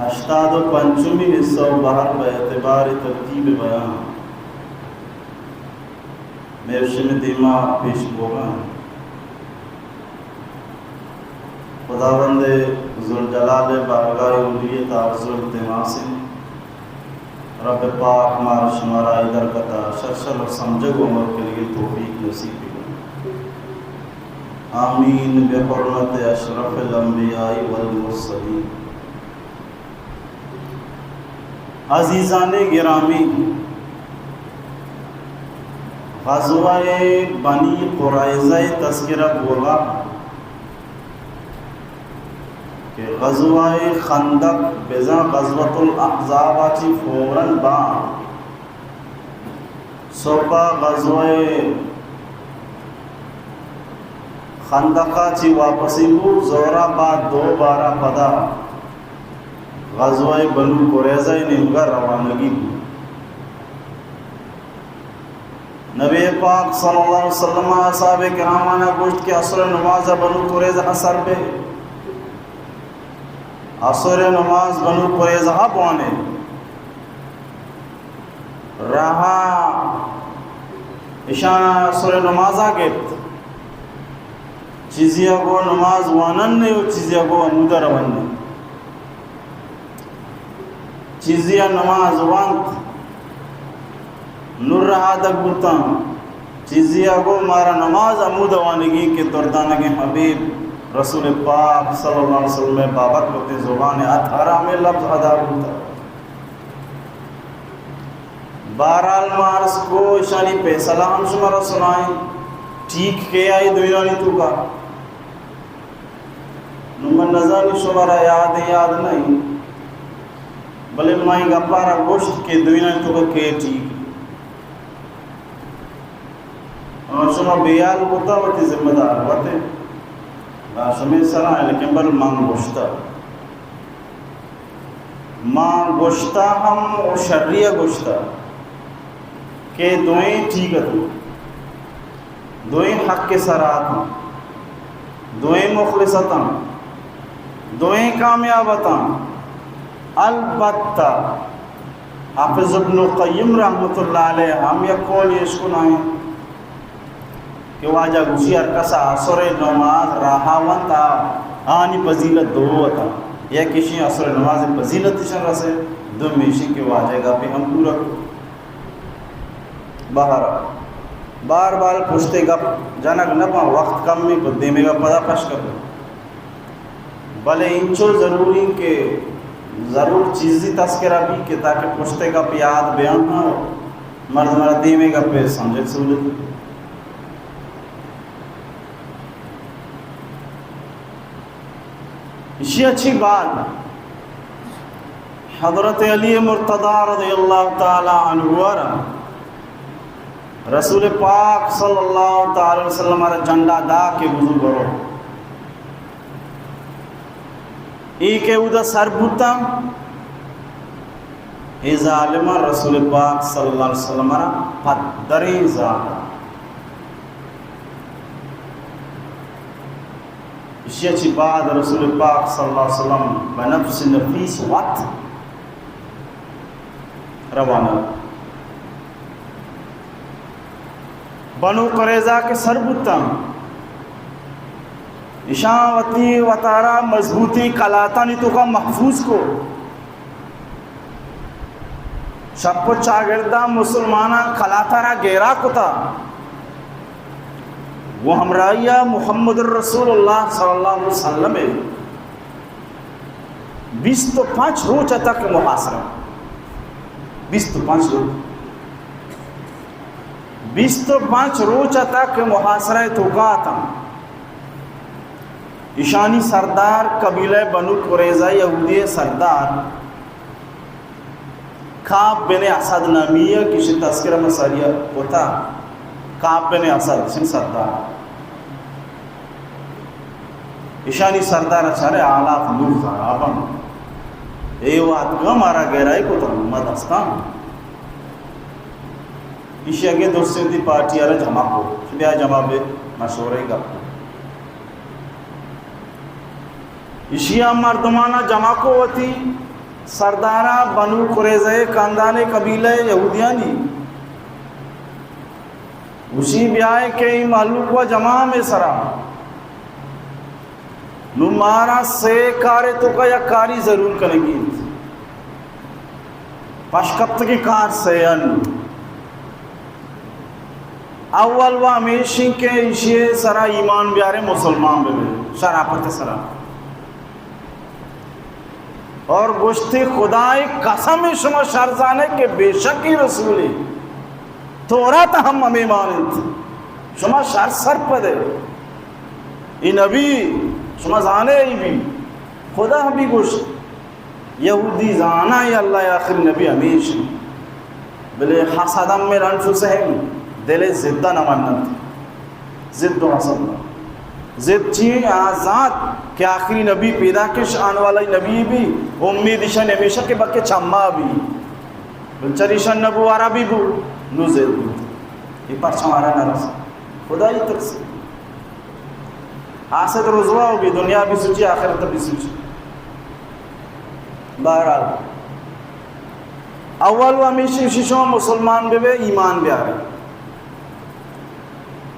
ہشتاد و پنچمی حصہ و بہر پہ اعتبار ترتیب بیان مئے شمئے دیما پیش بوگا انت۔ خداوند ذوالجلال بارگاہ اولی تاں عرض و التماس انت، رب پاک مارا شمارا اے درگتا شر شر سمجھگ و عمل کنگی توفیق نصیب بکنت۔ آمین بحرمت اشرف الانبیاء والمرسلین۔ عزیزان گرامی، غزوہ بنی قریظہ تذکرہ بوگا کہ غزوہ خندق بزاں غزوۃ الاحزاب چی فوراً بعد صبح غزوہ خندقا چی واپسی بو، ظہرا بعد دوبارہ پدا غزوہ بنو قریظہ نیمگا روانگی بو۔ نبی پاک صلی اللہ علیہ وسلم اصحاب کرامانا گوشت کہ عصر نماز بنو قریظہ سر بے، عصر نماز بنو قریظہ بوانے۔ راہا اشانا عصر نمازا گپت، چیزی گو نماز وانن نے و چیزی گو ہمودا رون نے۔ چیزی نماز وانت، نور رہادگ بوتاں، چیزی گو مارا نماز ہمودا وانگی کہ دردانگیں حبیب رسول پاک صلی اللہ علیہ وسلم بابت وتی زبان اطہرا ہمیں لفظ ادا بوتا۔ بہرحال ما عرض کو، اشانی فیصلہ ہم شمارا سنائیں، ٹھیک کے آئی دوئینانی توکا۔ نو من نزانی شمارا یاد ہے، یاد نہیں، بلے ما این گپارا گوشت کہ دوئینانی توکا کے ٹھیک۔ آ، شما بیال کتا وتی ذمہ دار وتے، آ، شمے سرا ہے، لیکن بل من گوشتا۔ ما گوشتا ہم و شری ء گوشتا کہ دوئیں ٹھیک اتاں، دوئیں حق ء سرا اتاں، دوئیں مخلص اتاں، دوئیں کامیاب اتاں۔ البتہ حافظ ابن قیم رحمت اللہ علیہ ہم یک قول اشکنائیں کہ واجہ گوشی ہر کس عصر نماز راہا ونت، آ، آنی فضیلت دو اتاں۔ یک ایشی عصر نماز فضیلت اشان رسے، دومی ایشی کہ واجہ گپی ہم پورا کو۔ بہر بار بار پشتے گپ جنگ نہ پاں، وقت کم میں دیمے گا پدا پش کر۔ بلے انچو ضروری کہ ضرور چیزی تذکرہ بھی کہ تاکہ پشتے گپ یاد بیان نہ ہو، مردم را دیمے گپے سمجھے سہولت۔ اشی اچھی بات حضرت علی مرتضی رضی اللہ تعالی عنہ را رسول پاک صلی اللہ تعالی علیہ وسلم را جھنڈا دا کہ بزو برو۔ ای کہ اودا سر بوتاں، اے ظالماں رسول پاک صلی اللہ علیہ وسلم را پدریں زاتا۔ اشیا چی بعد رسول پاک صلی اللہ علیہ وسلم بنفس نفیس وت روانہ۔ بنو قریظہ کہ سر بوتاں، اشاں وتی وتارا مضبوطیں کلاتانی توکا محفوظ کو۔ شپ و چاگرداں مسلماناں کلاتارا گیرا کتا و ہمراہیا محمد الرسول اللہ صلی اللہ علیہ وسلم بیست و پنچ روچ ء تک محاصرہ، بیست و پنچ روچ، بیست و پنچ روچ ء تک محاصرہ ء توکا اتاں۔ ایشانی سردار قبیلہ بنو قریظہ یہودی سردار کعب بن اسد نامی ء کہ ایشی تذکرہ ما ساری ء کتا، کعب بن اسد ایشانی سردار۔ ایشانی سردار چارے حالات نور خراب انت۔ اے واتگا مارا گہرائی کو تو ما دستان۔ ایشی اگے دوستی دی پارٹی آرا جمع کو، بیا جمع بے مشورے گپ۔ ایشی ہم مردمانا جمع کو وتی سرداراں بنو قریظہ ءِ خاندان ءِ قبیلہ ءِ یہودیانی گوشی، بیائے کہ اے مہلوک وا جمع ہمے سرا، نوں مارا سے کارے توکا یک کاری ضرور کنگی انت۔ پشکپتگیں کار سے انت۔ اول وا ہمیش انت کہ ایشی ءِ سرا ایمان بیارے، مسلمان بہ بے، شرافت ءِ سرا۔ اور گوشتی، خدائے قسم، شما شر زانے کہ بے شک اے رسولے، تورات ہم ہمے مان انت۔ شما شر سرپد ئے۔ اے نبی، شما زانے اے بی۔ خدا ہم بی گوشت، یہودی زاناں اے اللہ ءِ آخری نبی ہمیش انت، بلے حسد من انفسہم، دل ءِ ضد ءَ نہ مننت۔ ضد و حسد نہ۔ ضد چی انت؟ آ زانت کہ آخری نبی پیداکش آن والا نبی بی، امید ایشان ہمیش انت کہ بلکہ چما بی، بلے چریشان نبو، عربی بو، نوں ضد بو۔ اے پرچا مارا نہ رس؟ خدائی ترس۔ حاسد رسوا بی، دنیا بی سوچی، آخرت بی سوچی۔ بہرحال، اول و ہمیشی شما مسلمان بہ بے، ایمان بیارے۔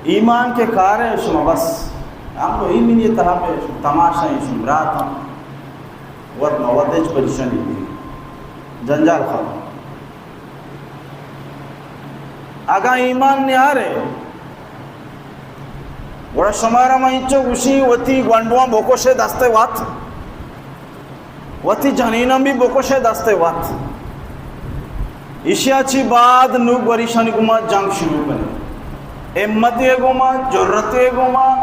ایمان کہ کارے شما بس، ہم تو ایمنی تہا بے، تماشا ایں، شما برات ہم، وت موت ہچ پریشانی نہیں، جنجال ختم۔ اگاں ایمان نیارے، گڑا شمارا من انچو گوشی، وتی گونڈواں بکشے دست وت، وتی جنیناں بھی بکشے دست وت۔ ایشیا چی بعد نوں گوریشانی گوما جنگ شروع کنے۔ ہمتے گوما، جرتے گوما،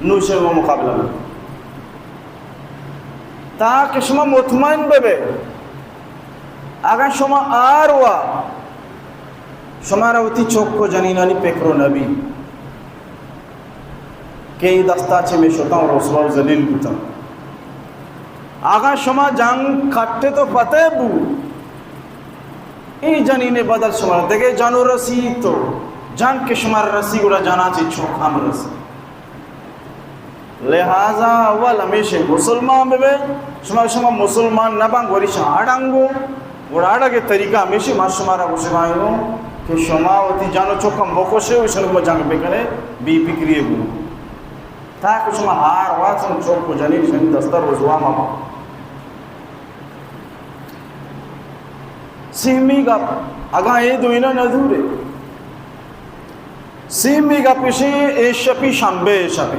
نوشے گوما مقابلہ کنے۔ تاکہ شما مطمئن بہ بے۔ اگاں شما آر وا، شمارا وتی چک و جنینانی پکر و نبی کہ اے دستا چہ میں شتاں و رسوا و ذلیل بوتاں۔ اگاں شما جنگ کٹت و فتح بو، اے جنین بدل شمارا دگہ جن و رسی تو جنگ کہ شمارا رسی، گڑا جنا چہ چک ہم رسی۔ لہذا اول ہمیشہ مسلمان بہ بے، شما، شما مسلمان نہ بان، گوریشاں اڑنگو، گڑا اڑگ طریقہ ہمیشہ ما شمارا گوشگائیں کہ شما وتی جن و چکم بکشے و اشن گوما جنگ بکنے، بے فکری گو، تاکہ شما ہار واسن چک و جنین شنی دستا رسوا مبا۔ سیمی گپ، اگاں اے دوئیناں نہ زورے، سیمی گپ اشی، اے شپی شنبے شپی۔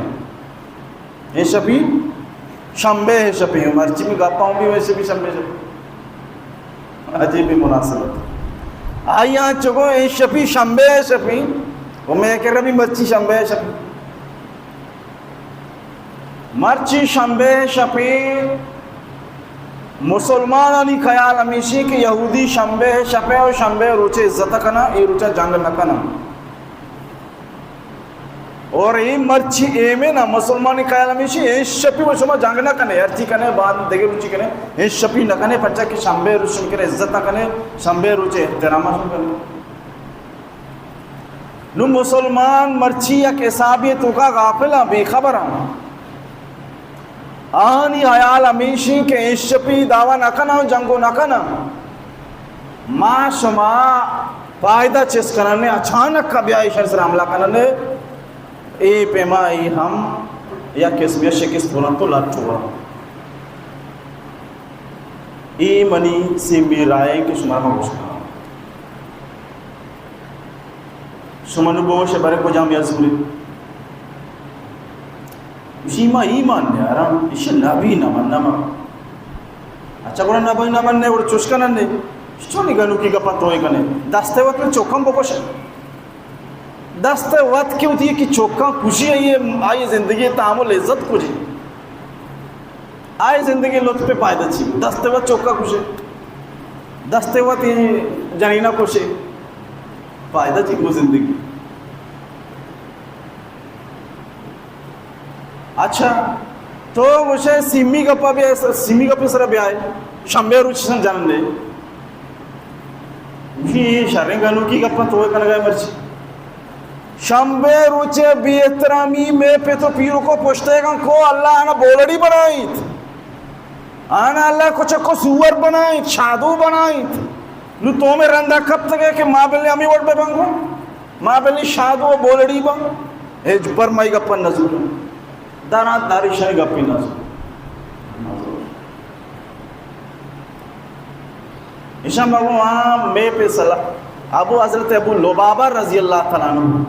اے شپی شنبے شپی۔ مرچی می گپاں بھی اے شپی شنبے شپی۔ عجیب مناسبت۔ آئی آں چگو اے شپی شنبے شپی۔ و میں کہ ربی مرچی شنبے شپی۔ مرچی شنبے شپے مسلمانانی خیال ہمیشی کہ یہودی شنبے شپے و شنبے روچے عزت کنا، اے روچا جنگ نہ کنا۔ اور اے مرچی ایمے نا مسلمانی خیال ہمیشی، اے شپی و شما جنگ نہ کنے، ہرچی کنے بعد دگہ روچی کنے، اے شپی نہ کنے، پرچا کہ شنبے روچ شما کنے عزت نہ کنے، شنبے روچے احترام شما کنے۔ نو مسلمان مرچی یک حسابی توکا غافل ہاں، بے خبر ہاں۔ آہانی حیال ہمیشی کہ اے شپی دعویٰ نہ کناں، جنگو نہ کناں۔ ما شما فائدہ چست کننے، اچانک کا بیا ایشان سر حملہ کننے، اے پیما ای ہم یک قسم شکست بولن تو لٹ ہوا۔ اے منی سیمی رائے کہ شما ما گوش کناں۔ شما نو بوش برے کجام یا زوری۔ اشی ما ایمان نیارا، اشی نبی نہ من نہ من۔ اچھا گڑا نبی نہ من نے اور چوش کنن نے۔ چونی گنوکی گپا توئے کنے۔ دستے وت میں چوکم بکش۔ دست وت کہ وتی یکی چوکاں کشی، آئی، آئی زندگی تام و لذت کجی۔ آئی زندگی لطف پائدہ چی؟ دست وت چوکا کشے، دست وت جنینا کشے، پائدہ چی کو زندگی؟ اچھا، تو گوشے سیمی گپا بیا، سیمی گپے سرا بیائے، شنبے روچ سن جنن دے۔ اے شریں گنوکی گپاں تو کنگا مرچی۔ شنبے روچے بے احترامی میں پت و پیرکو پشتیگاں کو اللہ آنا بولڑی بنائیت۔ آنا اللہ کو چکو سور بنائیں، شادو بنائیں۔ نو تو میں رندا کپتگے کہ ما بلے ہمیں وڑ بے بنگو، ما بلے شادو بولڑی بن۔ ہچ پر مئی گپن نزور۔ داران داری شای گپی نزور۔ ایشان بابو ہاں میں پہ صلاح ابو حضرت ابو لبابہ رضی اللہ تعالیٰ عنہ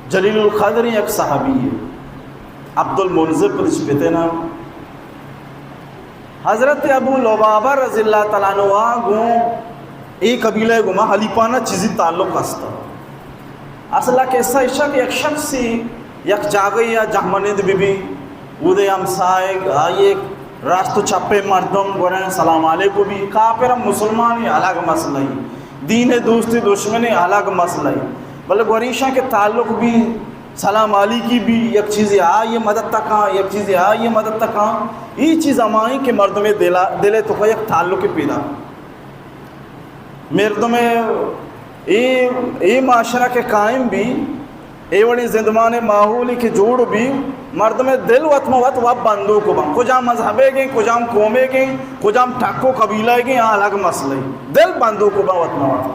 جلیل القدر یک صحابی ہے، عبد المنذر پدش پتے نام۔ حضرت ابو لبابہ رضی اللہ تعالیٰ عنہ گوں اے قبیلہ گما حلیفانہ چیزی تعلق ہستا۔ اصل قصہ ایشا کہ یک شخصی یک جاگہ یا جہمنند بی بی، اودے ہمسائگ، آئی راست و چپے مردم گورن سلام علیکم بی، کافر ہم مسلمانی الگ مسئلہ ہی، دین دوستی دشمنی الگ مسئلہ ہی، بلے گوریشاں کہ تعلق بی، سلام علیکی بی، یک چیزے آئی مدد تکاں، یک چیزے آئی مدد تکاں، ای چیز ہمائیں کہ مردم دل، دل تو کا یک تعلق پیدا۔ مردم اے، اے معاشرہ کہ قائم بی، اے وڑیں زندمان ماحولی کہ جوڑ بی، مردم دل وت ما وت وت بندوک بن۔ کجام مذہبے گیں، کجام قومے گیں، کجام ٹکو قبیلہ گیں، آ الگ مسئلہ۔ دل بندوک بن وت ما وت۔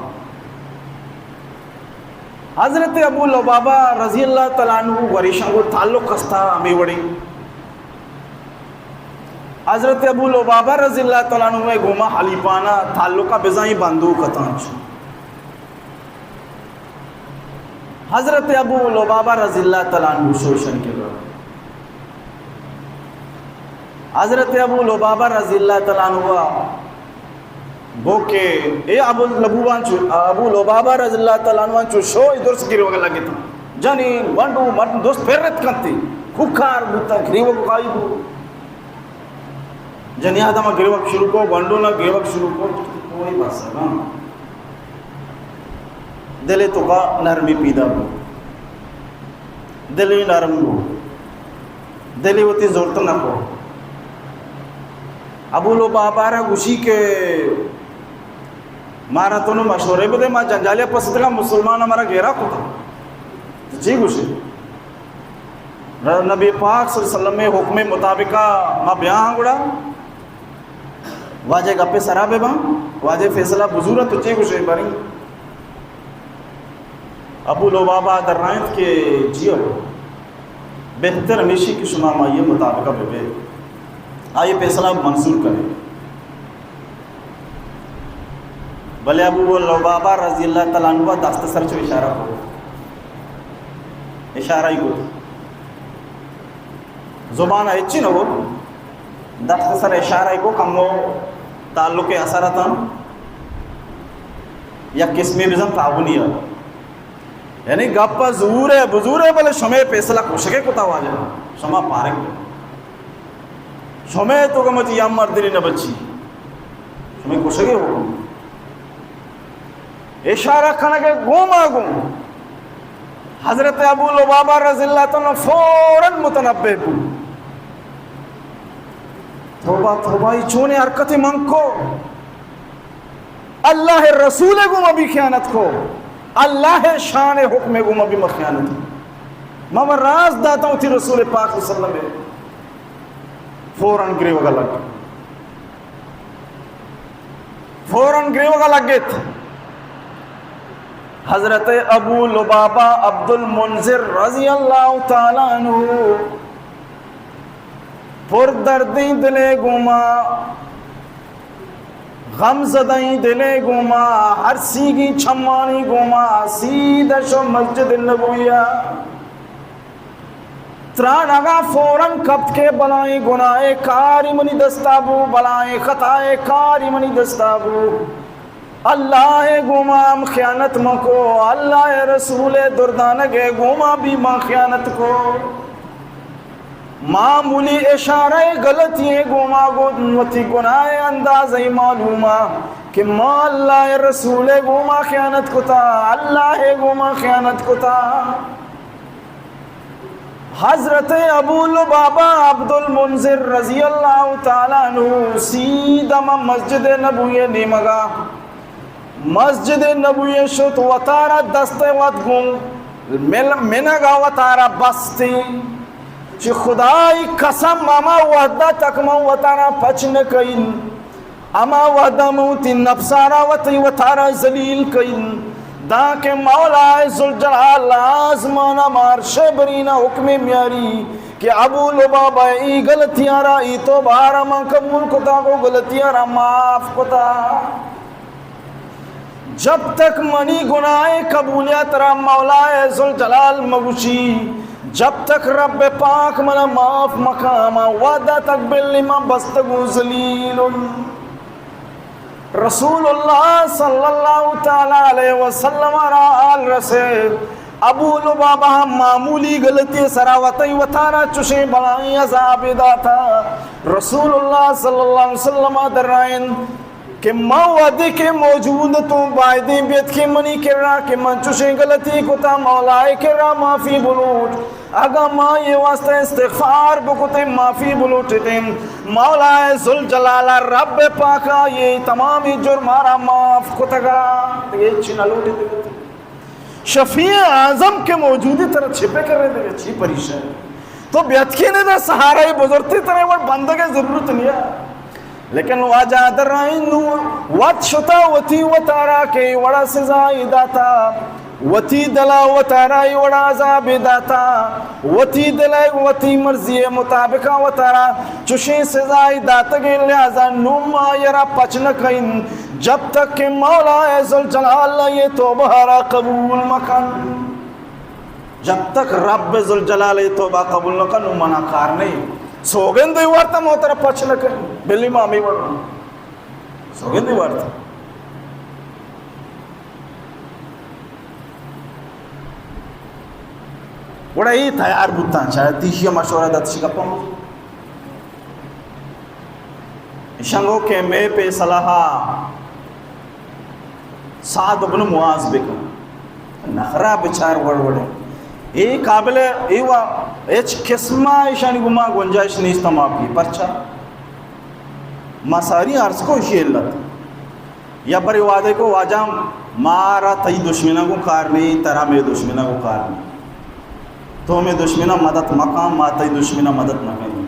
حضرت ابو لبابہ رضی اللہ تعالیٰ عنہ گوریشاں گو تعلق ہستا ہمیں وڑیں۔ حضرت ابو لبابہ رضی اللہ تعالیٰ عنہ گوما حلیفانہ تعلقہ بزاں بندوک اتاں۔ حضرت ابو لبابہ رضی اللہ تعالیٰ عنہ شوشن کے بعد حضرت ابو لبابہ رضی اللہ تعالیٰ عنہ گو کہ اے ابو لبوبان چو، ابو لبابہ رضی اللہ تعالیٰ عنہ چو شو درست گریوگ لگتا۔ جنین، گونڈو، مردم درست پرت کنتی۔ کوکار بوتا، گریوگ خواہی بو۔ جنی آدم گریوگ شروع کو، گونڈو نہ گریوگ شروع کو، کوئی بس ہے نا۔ دل تو کا نرمی پیدا بو۔ دل ہی نرم بو۔ دل ہی وتی زورت نہ کو۔ ابو لبابہ را گوشی کہ مارا تو نو مشورے بدے، ما جنجالیا پستگا مسلمان ہمارا گھیرا کتا۔ تو چی گوشے؟ نبی پاک صلی اللہ علیہ وسلم حکم مطابقہ ما بیاں گڑا واجہ گپے سرا بہ باں، واجہ فیصلہ بزور تو چی گوشے بری؟ ابو لبابہ درائنت کہ جی ابو، بہتر ہمیشی کہ شما ما یہ مطابقہ بہ بے، آئی فیصلہ منظور کرے۔ بلے ابو لبابہ رضی اللہ تعالیٰ عنہ دست سر چو اشارہ کو، اشارہ ہی کو، زبان ہچی نہ ہو، دست سر اشارہ کو، کمو تعلق اثر اتن یک قسمی بزن تعاونی ہے۔ یعنی گپ زور ہے، بزور ہے، بلے شمے فیصلہ کشگے کتا واجہ، شما پارک۔ شمے تو گمتی یا مردری نہ بچی، شمے کشگے ہو۔ اشارہ کنگے گوما گوں حضرت ابو لبابہ رضی اللہ تعالیٰ عنہ فوراً متنبہ بو۔ توبہ، توبہ، ای چونے حرکت من کو؟ اللہ رسول گوما بھی خیانت کو، اللہ شان حکم گوما بھی ما خیانت کو۔ ما راز داتا ہوتی رسول پاک صلی اللہ علیہ وسلم۔ فوراً گریوگا لگ۔ فوراً گریوگا لگت۔ حضرت ابو لبابہ عبد المنذر رضی اللہ تعالیٰ عنہ پر دردیں دلے گوما، غم زدہیں دلے گوما، ہر سیگی چمانی گوما سیدھا شو مسجد نبویہ۔ ترانگا فوراً کپت کہ بلائیں گناہ کاری منی دستا بو، بلائیں خطا کاری منی دستا بو۔ اللہ گوما ہم خیانت مکو، اللہ رسول دردانگ گوما بھی ما خیانت کو۔ معمولی اشارہ غلطی گوما گو وتی گناہ اندازہ معلوما کہ ما اللہ رسول گوما خیانت کتا، اللہ گوما خیانت کتا۔ حضرت ابو لبابہ عبد المنذر رضی اللہ تعالیٰ عنہ سیدھا ما مسجد نبوی نیمگا، مسجد نبوی شت، وتارا دست وت گوں مل-، منگا وتارا بستی۔ چہ خدائی قسم، ہما وہدا تک من وتارا پچ نہ کئین، ہما وہدا من وتی نفسارا وتی وتارا ذلیل کئین، دانکہ مولا ذوالجلال آزمانا مارشے برینا حکمے میاری کہ ابو لبابہ ای غلطیارا، ای توبہارا من قبول کتا، او غلطیارا معاف کتا۔ جب تک منی گناہ قبولیت را مولا ذوالجلال مگوشی، جب تک رب پاک منا معاف مکا، ہما وہدا تک بلی من بستگوں ذلیلوں۔ رسول اللہ صلی اللہ تعالی علیہ وسلم را حال رسے، ابو لبابہ معمولی غلطی سرا وتی وتارا چشیں بلائیں عذاب داتا۔ رسول اللہ صلی اللہ علیہ وسلم درائن کہ ما وہدے کہ موجود اتوں، بایدیں بیت کہ منی کرا کہ من چشیں غلطی کتا، مولائے کرا معافی بلوٹ۔ اگاں ما یہ واسطہ استغفار بکتیں، معافی بلوٹتیں، مولائے ذوالجلال رب پاکا یہ تمامی جرمارا معاف کتگا، یہ چی نہ لوٹتگا۔ شفیع اعظم کہ موجودی، ترا چی پکر رہے دگہ، چی پریشانی؟ تو بیاتکین دا سہارا بزرتی، ترا وڑ بندگے ضرورت نیا۔ لیکن واجہ درائیں نو وت شتا وتی وتارا کہ وڑا سزائی داتا، وتی دلا وتارا وڑا عذاب داتا، وتی دلا وتی مرضی مطابقا وتارا چشیں سزائی داتگیں، لہذا نو ما یرا پچ نہ کئین۔ جب تک کہ مولا ذوالجلال یہ توبہ را قبول مکن، جب تک رب ذوالجلال یہ توبہ قبول نہ کن، منا کار نہیں۔ سوگندی وارتا، ما ترا پچ نہ کن، بلی ما ہمے وڑ، سوگندی وارتا۔ گڑا اے تیار بوتاں، شاید تیشی مشورہ دات، شی گپاں۔ ایشاں گو کہ مئے پیسلہ سعد ابن معاذ بکن۔ نخرہ بچار وڑ وڑ۔ اے قابل، اے وا ہچ قسمہ ایشانی گما گنجائش نیست، ما پی۔ پرچا؟ ما ساری عرض کو ایشی علت۔ یا برے وعدے کو، واجہ مارا تئی دشمناں گوں کار نہیں، ترا مئے دشمناں گوں کار نہیں۔ تو مئے دشمناں مدد مکن، ما تئی دشمناں مدد نہ کنیں۔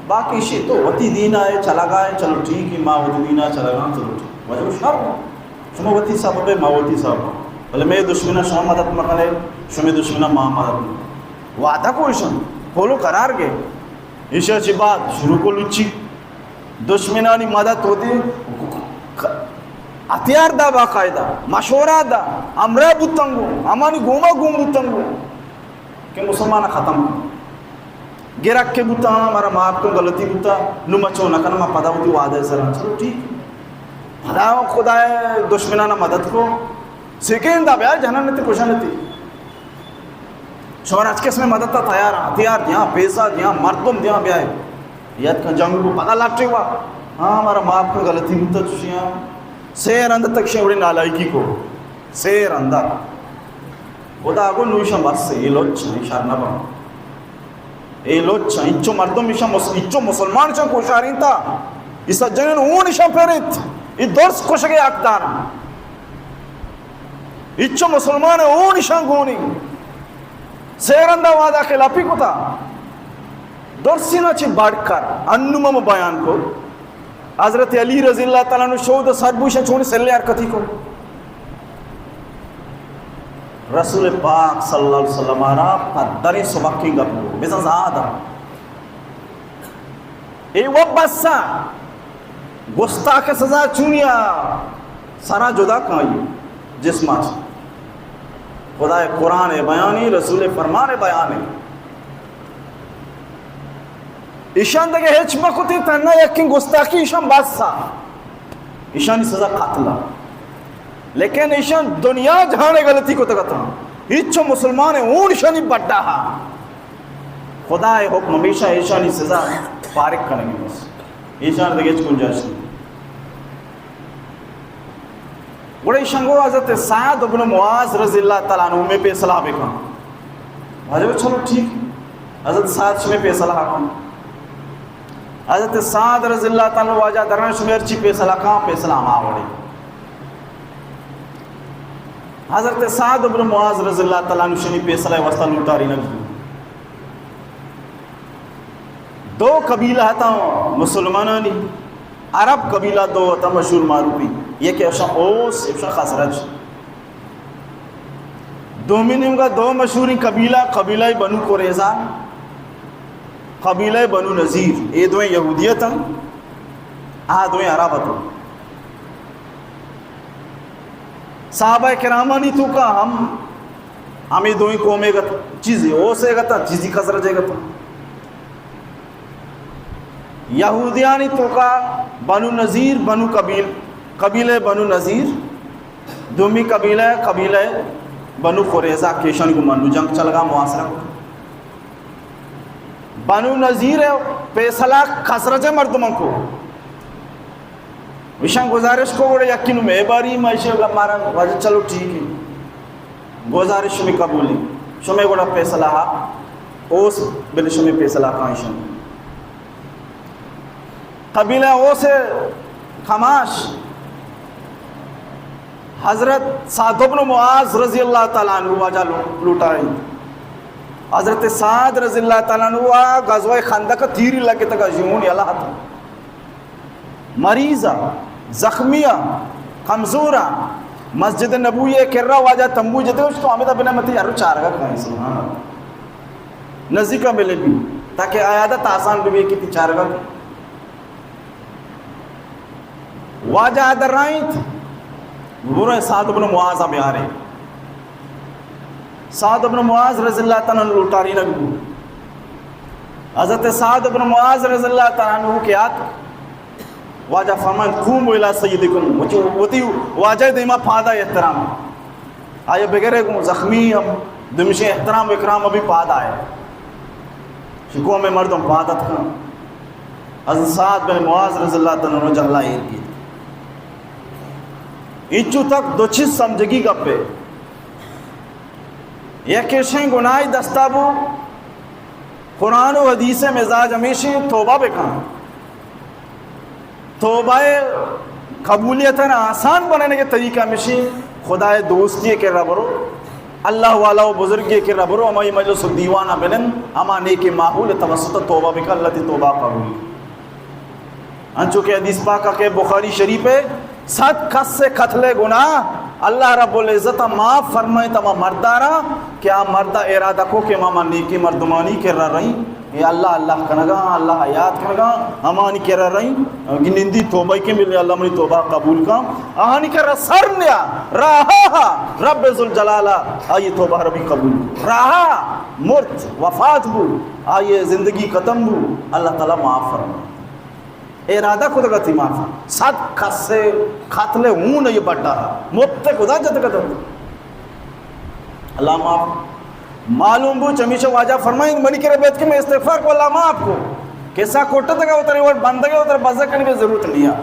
باقی شی تو وتی دینا ہے، چلگا ہے، چلو ٹھیک ہے، ما وتی دینا چلگا، چلو ٹھیک۔ واجہ شر، شما وتی سبب ہے، ما وتی سبب۔ بلے مئے دشمناں شما مدد مکنے، شمئے دشمناں ما مدد مکن۔ وعدہ کو ایشاں، پولو قرار گئے۔ ایشاں چی بعد شروع کو لچی۔ دشمنانی مدد ہوتی، ہتھیار دا، باقاعدہ مشورہ دا، ہمراہ بوتنگو، ہمانی گوما گون بوتنگو کہ مسلمان ختم کن۔ گرک کے بوتا، ہمارا معاف کن، غلطی بوتا، نو مچو نہ کن، ما پدا ہوتی وعدہ سر۔ چلو ٹھیک۔ پدا خدا دشمنانا مدد کو، سیکین دا بیا جنن تی کشن تی۔ شما ہر قسم مدد تا تیار ہیں، ہتھیار دیاں، پیسہ دیاں، مردم دیاں، بیائے۔ یاد کن جنگ کو پدا لٹے وا۔ ہاں، ہمارا معاف کر، غلطی بوتا چشیاں۔ سے رند تک شے وڑی نالائکی کو۔ سے رند۔ خدا کو نوشن بس، یہ لوچ ہیں، شر نہ بن۔ اے لوچ ہیں، اچو مردم ایشاں مس-، اچو مسلمان ایشاں کوشارینتا۔ یہ سجنین اون ایشاں پھرت۔ یہ درس کشگے حقدار ہیں۔ ہچو مسلمان اون ایشاں گونی۔ سے رندا وعدہ خلافی کتا۔ درسینا چی بڑ کر انو مم بیان کو۔ حضرت علی رضی اللہ تعالی عنہ شود سر بوشن چونی سلے حرکتی کو۔ رسول پاک صلی اللہ علیہ وسلم را پدریں سبقیں گپ کو۔ بزن زیادہ۔ اے و بسا گستاخ سزا چونیا سرا جدا کن آئی جسما چ۔ خدائے قرآن بیانی، رسول فرمان بیانی۔ ایشان دگہ ہچ مکتی، تنہا یکیں گستاخی ایشان بسا۔ ایشانی سزا قتل۔ لیکن ایشان دنیا جہان غلطی کو تگتا۔ ہچو مسلمان اون ایشانی بڈا ہا۔ خدائے حکم ہمیشہ ایشانی سزا فارغ کنگی بس۔ ایشان دگہ ہچ گنجائش نہیں۔ گڑا ایشان گو حضرت سعد ابن معاذ رضی اللہ تعالی عنہ میں فیصلہ بکن۔ واجہ چلو ٹھیک، حضرت سعد شمے فیصلہ کن۔ حضرت سعد رضی اللہ تعالی عنہ واجہ دران شمے ہرچی فیصلہ کن، فیصلہ ہما وڑے۔ حضرت سعد ابن معاذ رضی اللہ تعالی عنہ شنی فیصلہ واسطہ لوٹاری نہ۔ دو قبیلہ اتاں مسلمانانی، عرب قبیلہ دو اتاں مشہور معروفی، یکے اشاں اوس، یکے اشاں خزرج۔ دومی نیمگا دو مشہوریں قبیلہ، قبیلہ بنو قریظہ، قبیلہ بنو نضیر۔ اے دوئیں یہودی اتاں، آ دوئیں عرب اتاں۔ صحابہ کرامانی توکا ہم ہمے دوئیں قومے گت، چیزی اوسے گتا، چیزی خزرجے گتا۔ یہودیانی توکا بنو نضیر، بنو قبیل، قبیلہ بنو نضیر، دومی قبیلہ، قبیلہ بنو قریظہ، کہ اشانی گوما نوں جنگ چلگا، محاصرہ کو۔ بنو نضیر فیصلہ خزرج مردمان کو۔ ایشاں گزارش کو گڑا یقین میں باری ما ایشی گپ مارا واجہ، چلو ٹھیک ہے، گزارش شمی قبول ہے، شمی گڑا فیصلہ ہا اوس، بل شمی فیصلہ کائیں شمی۔ قبیلہ اوس کماش حضرت سعد بن معاذ رضی اللہ تعالیٰ عنہ واجہ لو-، لوٹائیں۔ حضرت سعد رضی اللہ تعالیٰ عنہ وا غزوہ خندق تیری لگتگا، جون یلا ہتا۔ مریض ء، زخمی ء، کمزور ء، مسجد نبوی ء کرا واجہ تمبو جتے، گوشت تو ہمدا بنا، متی ہر چارگا کائیں، سبحان اللہ۔ نزیکا ملے بھی، تاکہ عیادت آسان بھی کہ تی چارگا۔ واجہ درائینت، برو سعد بن معاذ بیارے۔ سعد بن معاذ رضی اللہ تعالیٰ عنہ لوٹارینگ بو۔ حضرت سعد بن معاذ رضی اللہ تعالیٰ عنہ کہ آت، واجہ فرمائنت، قوموا الی سیدکم، وتی، وتی واجہ دیما پادا احترام۔ آیا بگرے گوں زخمی ہم دمشے احترام و اکرام ابھی پادا ہے۔ شکو میں مردم پادت کن۔ حضرت سعد بن معاذ رضی اللہ تعالیٰ عنہ جہلا ایر کی۔ انچو تک دو چیز سمجھگی گپے۔ یک ایشیں گناہی دستا بو، قرآن و حدیث مزاج ہمیشیں توبہ بکن۔ توبہ قبولیت نا آسان بننے کے طریقہ ہمیشیں خدائے دوستی کے ربرو، اللہ والا و بزرگی کے ربرو، ہمائی مجلس و دیوانہ بنن، ہما نیک ماحول توسط توبہ بکن، اللہ تی توبہ قبول۔ انچو کہ حدیث پاک کہ بخاری شریف ہے، صد کس سے قتل گناہ اللہ رب العزت معاف فرمائے تما مردارا کہ آ مرد ارادہ کو کہ ما، ما نیکی مردمانی کرا رہی، اے اللہ اللہ کنگا، اللہ یاد کنگا، ہمانی کرا رہی، گنندی توبہ کے ملے، اللہ منی توبہ قبول کا، آہانی کرا سر نیا، رہا رب ذوالجلالہ، آئی توبہ ربی قبول، رہا مرت وفات بو، آئی زندگی ختم بو، اللہ تعالی معاف فرمائے۔ ارادہ کتگ ات معاف۔ صد کس قتل ہون یہ بڈا مفت خدا جتگ ات۔ اللہ معاف۔ معلوم بو چمیشہ واجہ فرمائیں، منی کرا بیت کہ میں استغفار کو اللہ معاف کو۔ کسا کوٹتگا اترے اور بندگے اتر بزا کرنے کی ضرورت نہیں ہے۔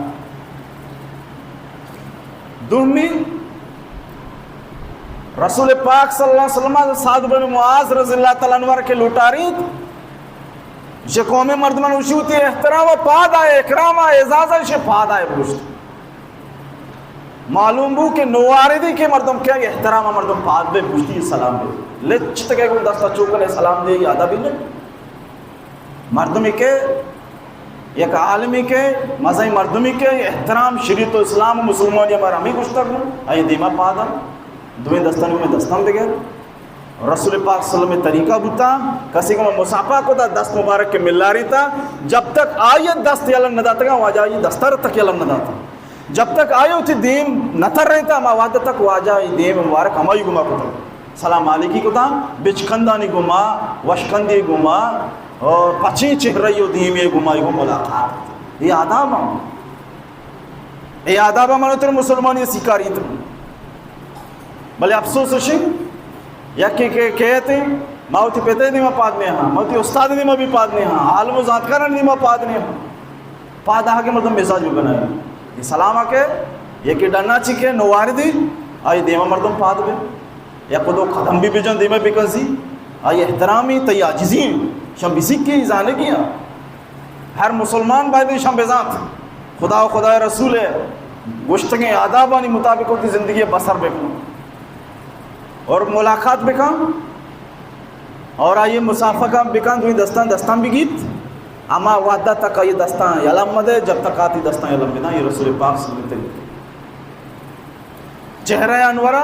دومی، رسول پاک صلی اللہ علیہ وسلم سعد بن معاذ رضی اللہ تعالیٰ عنہ کے لوٹاریت، یہ قوم مردمان وشی وتی احترام و پاد آئے، اکرام آئے، اعزاز آئے، شے پاد آئے بوشت۔ معلوم بو کہ نواردی کے مردم کیا احترام مردم پاد بے بوشتی سلام بے۔ لچ تک کو دستا چوکنے سلام دے یادا بھی نہیں۔ مردمی کہ یک عالمی کہ مزنی مردمی کہ احترام شریعت و اسلام و مسلمانی ہمارا ہمیں گوشتگ، آئی دیما پادا، دوئیں دستانی میں دستان دگے۔ رسول پاک صلی اللہ علیہ وسلم طریقہ بوتا، کسی کو مصافحہ کو تا دست مبارک کے ملاری تا، جب تک آئی دست یلن نہ داتگا، واجہ آئی دستار تک یلن نہ داتا۔ جب تک آئی ہوتی دیم نہ تر رہی تا، ہما وعدہ تک واجہ آئی دیم مبارک ہمائی گما کو تا۔ سلام علیکی کتا، بچکندانی گما، وشکندی گما، اور پچیں چہرہ و دیمی گما، گما ملاقات۔ یہ آداب ہم۔ اے آداب ء من تر مسلمانی سیکاریت۔ بلے افسوس اش انت، یکے کہ کہتے، ما وتی پتے دیما پاد نہ ہاں، ما وتی استاد دیما بھی پاد نہ ہاں، عالم و زانتکاران دیما پاد نہ ہاں۔ پاد آ کہ مردم مزاج بنائے۔ یہ سلام آ کہ یکے ڈنا چی کہ نواردی، آئی دیما مردم پاد بے۔ یک دو قدم بھی بجن دیما بکنزی، آئی احترامی تئی عاجزی ہیں، شم بسکی زانگی ہیں۔ ہر مسلمان باید ایشاں بزانت۔ خدا و خدای رسول گوشتگیں آدابانی مطابق وتی زندگی بسر بکن اور ملاقات بکن اور آئی مصافحہ بکن، دوئیں دستان دستان بگیت۔ ہما وہدہ تک آئی دستاں یلہ مدے، جب تک آتی دستاں یلہ بداں، یہ رسول پاک صلی اللہ علیہ وسلم۔ چہرہ انورا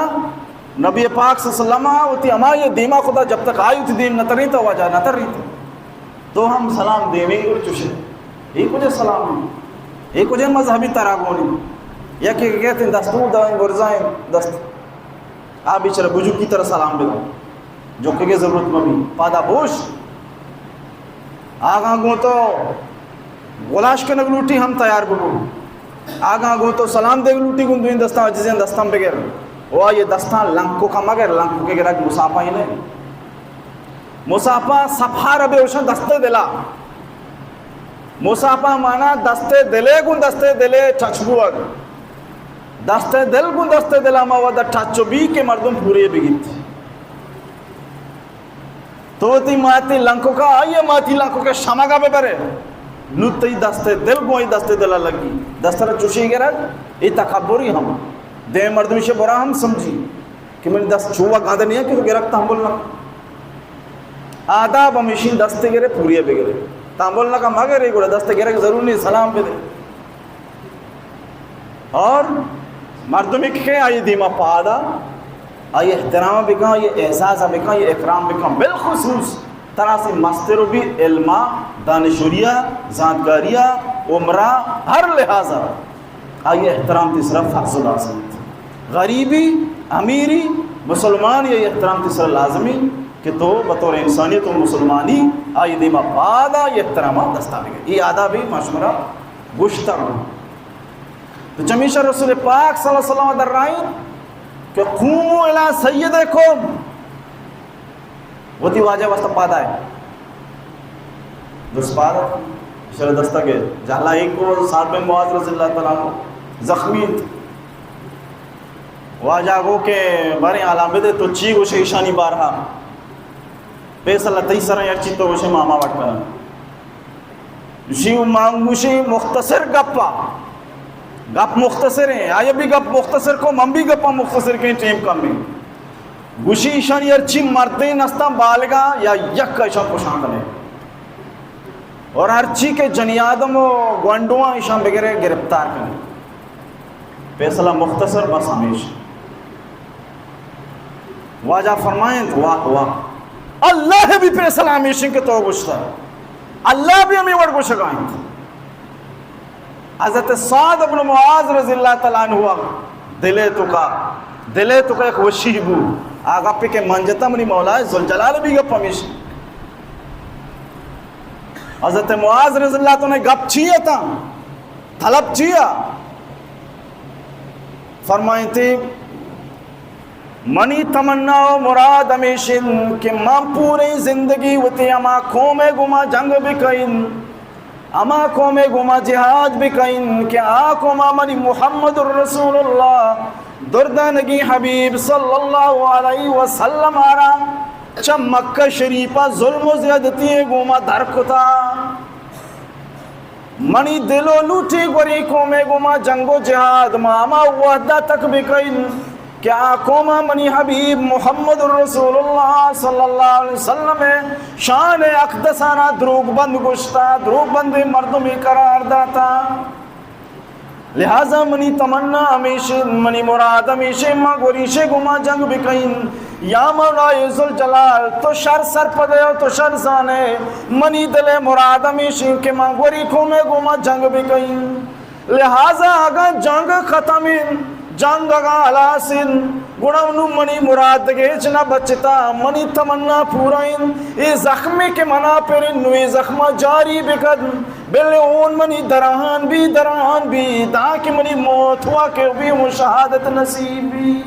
نبی پاک صلی اللہ علیہ وسلم وتی ہما یہ دیما خدا جب تک آئی وتی دیم نہ ترینت، واجہ نہ ترینت۔ تو ہم سلام دیویں گڑ چوشے۔ یہ کجا سلام ہے؟ یہ کجا مذہبی تراگونی؟ یا کہ کہتے ہیں دستوں دائیں برزائیں دست۔ آ بیچارہ بجوکی ترا سلام بداں۔ جوکے کے ضرورت مہ بی۔ پادا بوش۔ آگاں گوں تو گلاش کنگ لوٹی ہم تیار ببو۔ آگاں گوں تو سلام دیگ لوٹی گوں دوئیں دستاں عجزیں دستاں بگر۔ و آئی دستاں لنکوکا مگر، لنکوکے گرگ مصافحہ ہی نہیں۔ مصافحہ صفحہ ربے اوشن دست دلا۔ مصافحہ مانا دست دلے گوں دست دلے ٹچ بوگ۔ دست دل گوں دست دل ہما ودا ٹچ بی کہ مردم پورے بگیت۔ تو وتی ماتی لنکوکا، آئی ماتی لنکوکا شمگا ببرے۔ نو تئی دست دل گوں ای دست دل لگی۔ دست را چوشی گرگ، ای تکبری ہم۔ دیم مردم شے برا ہم سمجھی کہ من دست چووا گاندہ نہیں کہ تو گرگ تحمل نہ۔ آداب ہمیشی دست گرے، پوری بگرے۔ تحمل نہ کا مگرے، گڑا دست گرگ ضرور نہیں، سلام بدے۔ اور مردمی کہ آئی دیما پادا، آئی احترام بکن، آئی احساس بکن، آئی اکرام بکن۔ بالخصوص ترا سے مستر و بھی علما، دانشوریا، زانتکاریا، عمرہ، ہر لحاظا آئی احترام تیسرا فرض و لازم انت۔ غریبی، امیری، مسلمانی، آئی احترام تیسرا لازمی کہ تو بطور انسانیت و مسلمانی آئی دیما پادا آئی احترام دستا بگے۔ ای آدابی ما شمرا گوشتگ۔ تو چمیشا رسول پاک صلی اللہ علیہ وسلم در رائیں کہ قوموا الی سیدکم، وتی واجہ واسطہ پادا ہے۔ درست پادا۔ شر دستا کے جہلا ایک کو سعد بن معاذ رضی اللہ تعالیٰ عنہ زخمی انت۔ واجہ گو کہ باریں حالاں بدے تو چی گوشے ایشانی بارہا؟ فیصلہ تئی سرا، ہرچی تو گوشے ما ہما وٹ کناں۔ گوشی، من گوشی مختصر گپا، گپ مختصر ہیں، آیا بھی گپ مختصر کو، من بھی گپا مختصر کے، ٹیم کم ہے۔ گوشی، ایشانی ہرچی مردین استاں بالگا یا یک ایشاں پشان کنے اور ہرچی کے جنی آدم و گونڈواں ایشاں بگرے گرفتار کنے۔ فیصلہ مختصر بس ہمیش۔ واجہ فرمائیں، واہ واہ، اللہ بھی فیصلہ ہمیش کہ تو گوشتا، اللہ بھی ہمیں وڑ گوشگا انت۔ حضرت سعد ابن معاذ رضی اللہ تعالیٰ عنہ دلے تو کا، دلے تو کا ایک وشی بو۔ آگا پہ کہ منجتا منی مولا ذوالجلال بھی گپ ہمیش۔ حضرت معاذ رضی اللہ تعالیٰ عنہ گپ چی اتاں؟ طلب چیا؟ فرمائیتی، منی تمنا و مراد ہمیش انت کہ من پوریں زندگی وتی ہما قوم ء گوما جنگ بکئین، ہما قوم ء گوما جہاد بکئین کہ آ قوما منی محمد الرسول اللہ، دردانگی حبیب صلی اللہ علیہ وسلم آرا چہ مکہ شریفہ ظلم و زیادتی ء گوما در کتا۔ منی دل و لوٹی گوری قومے گوما جنگ و جہاد ما ہما وحدہ تک بکئین کہ آ قوما منی حبیب محمد رسول اللہ صلی اللہ علیہ وسلم شان اقدسانا دروگ بند گشتا، دروگ بند مردمی قرار داتا۔ لہذا منی تمنا ہمیش انت، منی مراد ہمیش انت، ما گوریشے گوما جنگ بکئین۔ یا مولائے ذوالجلال، تو شر سرپدے و تو شر زانے، منی دل مراد ہمیش انت کہ ما گوری قومے گوما جنگ بکئین۔ لہذا اگاں جنگ ختم انت، جنگ اگاں ہلاس انت، گڑا نوں منی مراد دگہ ہچ نہ بچتا، منی تمنا پورا انت۔ اے زخمے کہ منا پر انت، نوں اے زخما جاری بکن۔ بلے اون منی دراہان بی، دراہان بی، داں کہ منی موت ہوا کہ بی، اون شہادت نصیب بی۔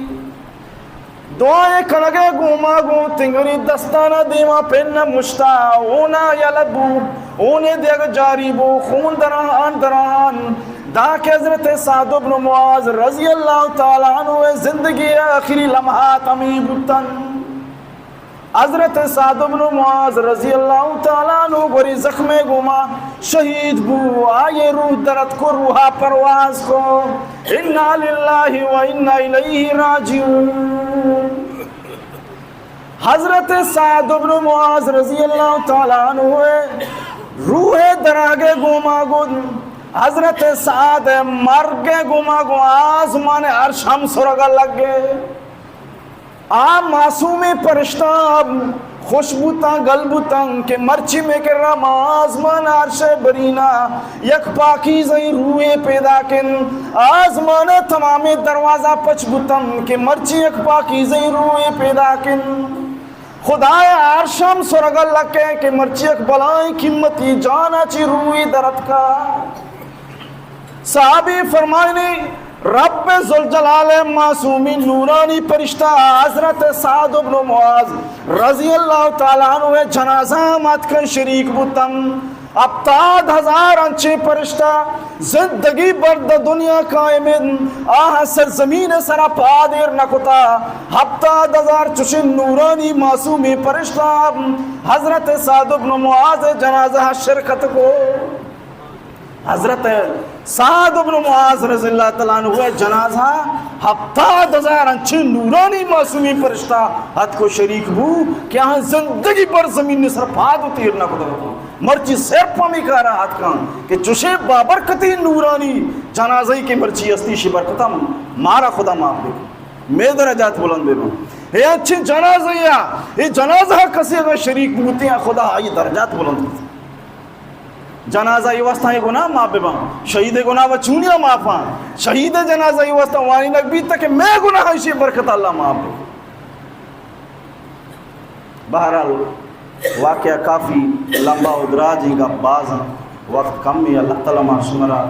دعائے کنگے گوما گوں تنگری دستانا دیما پن مشتا، اونا یلہ بو، اونے دیگ جاری بو، خون دراہان دراہان، داں کہ حضرت سعد بن معاذ رضی اللہ تعالی عنہ زندگی آخری لمحات ہمیں بوتن۔ حضرت سعد بن معاذ رضی اللہ تعالی عنہ گوری زخمے گوما شہید بو، آئی روح درت کو، روحا پرواز کو۔ انا للہ و انا الیہ راجعون۔ حضرت سعد بن معاذ رضی اللہ تعالی عنہ روح درآگ ءَ گوما گوں حضرت سعد ءِ مرگ ءَ گوما گوں آزمان ءِ عرش ہم سرگ ءَ لگ ءَ۔ آ معصومیں پرشتہ خوش بوتاں، گل بوتاں کہ مرچی مئے کرا ماں آزمان ءِ عرش ءِ برینا یک پاکیزہیں روحے پیداک انت۔ آزمان ءِ تمامیں دروازہ پچ بوتاں کہ مرچی یک پاکیزہیں روحے پیداک انت۔ خدائے عرش ہم سرگ ءَ لگ ءَ کہ مرچی یک بلاہیں قیمتی جان ءَ چہ روحے در اتکا۔ صحابی فرمائنی، رب ذوالجلال ءِ معصومیں نورانی پرشتہ حضرت سعد ابن معاذ رضی اللہ تعالی عنہ ءِ جنازہ ءَ ہم اتکن شریک بوتن۔ ہپتاد ہزار انچیں پرشتہ زندگی بر دہ دنیا قائم انت، آہاں سرزمین ءِ سرا پاد ایر نہ کتا۔ ہپتاد ہزار چشیں نورانی معصومیں پرشتہ حضرت سعد ابن معاذ ءِ جنازہ ءَ شرکت کو۔ حضرت سعد ابن معاذ رضی اللہ تعالی عنہ ءِ جنازہ ءَ ہپتاد ہزار انچیں نورانی معصومیں پرشتہ اتک و شریک بو کہ آہاں زندگی بر زمین ءِ سر پاد و تیر نہ کتگ اتاں۔ مرچی صرف ہمے کارا اتکاں کہ چشیں بابرکتیں نورانی جنازہ ای کہ مرچی ہستی، شی برکتا مارا خدا معاف بکن، مئے درجات بلند بباں۔ اے انچیں جنازہ یا اے جنازہ کسے اگر شریک بوتیں، خدا آئی درجات بلند بکن۔ جنازہ ای واسطہ اے گناہ معاف بباں۔ شہید ءِ گناہ و چونیا معاف آں۔ شہید ءِ جنازہ ای واسطہ وانینگ بیت کہ مئے گناہ ایشی برکت اللہ معاف بکن۔ بہرحال، واقعہ کافی لمبا و دراجیں، گپ باز انت، وقت کم ایں۔ اللہ تعالی ما شمرا